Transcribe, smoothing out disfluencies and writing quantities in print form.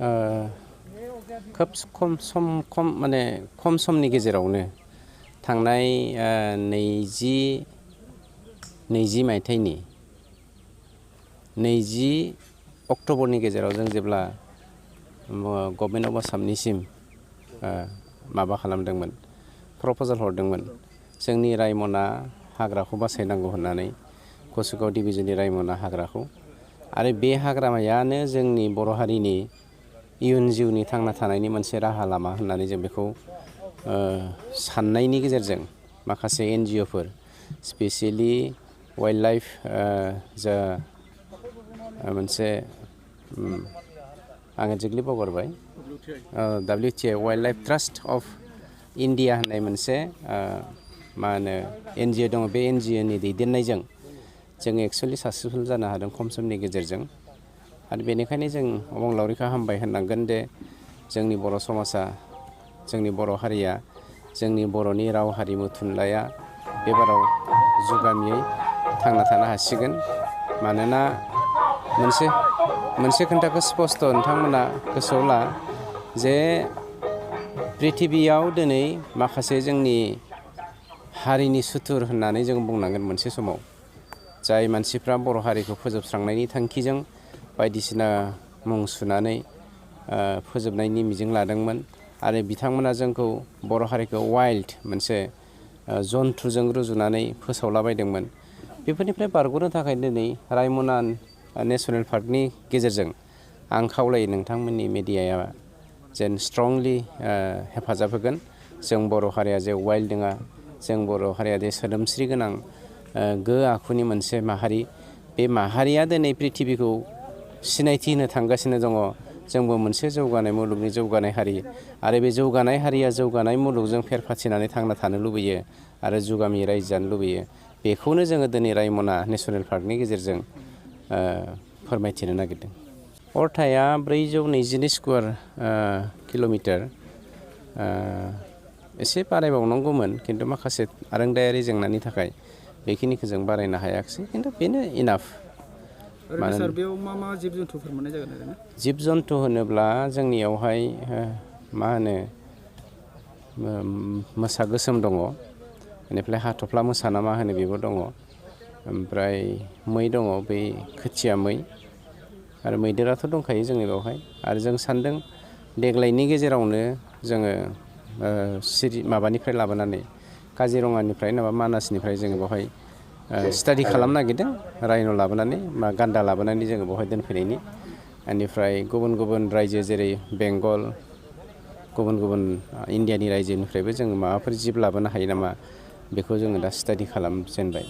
खोब खम समनि गेजेरावनो थांनाय 2020 मायथाइनि 20 अक्ट'बरनि गेजेराव जों जेब्ला गभर्नमेन्ट अफ आसामनिसिम माबा खालामदोंमोन प्रप'जाल हरदोंमोन जोंनि रायमना हाग्राखौ बासायनांगौ होननानै कसुगाव डिभिजननि रायमना हाग्राखौ आरो बे हाग्रामायानो जोंनि बर' हारिनि इयुन जिउनि थांना थानायनि मोनसे राहा लामा होननानै जों बेखौ साननायनि गेजेरजों माखासे NGOफोर स्पेसियेलि वाइल्ड लाइफ जा मोनसे आं एक्जेक्टलि बावगारबाय WTI wild life trust of India होननाय मोनसे मा होनो NGO दङ बे NGOनि दैदेननायजों जों एक्सुवेलि साक्सेसफुल जानो हादों खम समनि गेजेरजों आरो बेनिखायनो जों अबंलावरिखौ हामबाय होननांगोन दे जोंनि बर' समाजा जोंनि बर' हारिया जोंनि बर'नि राव हारिमु थुनलाइया बेबाराव जुगामियै थांना थानो हासिगोन मानोना मोनसे खोन्थाखौ स्पस्त' नोंथांमोना गोसोआव ला जे प्रिथिबियाव दिनै माखासे जोंनि हारिनि सुथुर होननानै जों बुंनांगोन मोनसे समाव जाय मानसिफ्रा बर' हारिखौ फोजोबस्रांनायनि थांखिजों बायदिसिना मुं सुनानै फोजोबनायनि मिजिं लादोंमोन आरो बिथांमोना जोंखौ बर' हारिखौ वाइल्ड मोनसे जन्थुजों रुजुनानै फोसावलाबायदोंमोन बेफोरनिफ्राय बारग'नो थाखाय दिनै रायमना नेसनेल पार्कनि गेजेरजों आं खावलायो नोंथांमोननि मेडियाया जेन स्ट्रंलि हेफाजाब होगोन जों बर' हारिया जे वाइल्ड नङा जों बर' हारिया जे सोदोमस्रि गोनां आखुनि मोनसे माहारि बे माहारिया दिनै प्रिथिबिखौ सिनायथि होनो थांगासिनो दङ जोंबो मोनसे जौगानाय मुलुगनि जौगानाय हारि आरो बे जौगानाय हारिया जौगानाय मुलुगजों फेर फाथिनानै थांना थानो लुबैयो आरो जुगामि रायजो जानो लुबैयो बेखौनो जोङो दिनै रायमना नेसनेल पार्कनि गेजेरजों फोरमायथिनो नागिरदों अरथाया 422 स्कुवार किल'मिटार एसे बारायबावनांगौमोन खिन्थु माखासे आरोंदायारि जेंनानि थाखाय बेखिनिखौ जों बारायनो हायाखिसै खिन्थु बेनो इनाफ सार बेयाव मा जिब जुन्थुफोर मोननाय जागोन ओरैनो जिब जन्थु होनोब्ला जोंनियावहाय मा होनो मोसा गोसोम दङ बेनिफ्राय हाथफ्ला मोसा ना मा होनो बेबो दङ ओमफ्राय मै दङ बै खोथिया मै आरो मैदेराथ' दंखायो जोंनि बेवहाय आरो जों सान्दों देग्लायनि गेजेरावनो जोङो माबानिफ्राय लाबोनानै काजिरङानिफ्राय नङाबा मानासनिफ्राय जोङो बेवहाय स्टाडि खालामनो नागिरदों रायन' लाबोनानै गान्दा लाबोनानै जोङो बेवहाय दोनफैनायनि बेनिफ्राय गुबुन रायजो जेरै बेंगल गुबुन इन्डियानि रायजोनिफ्रायबो जोङो माबाफोर जिब लाबोनो हायो नामा बेखौ जोङो दा स्टाडि खालामजेनबाय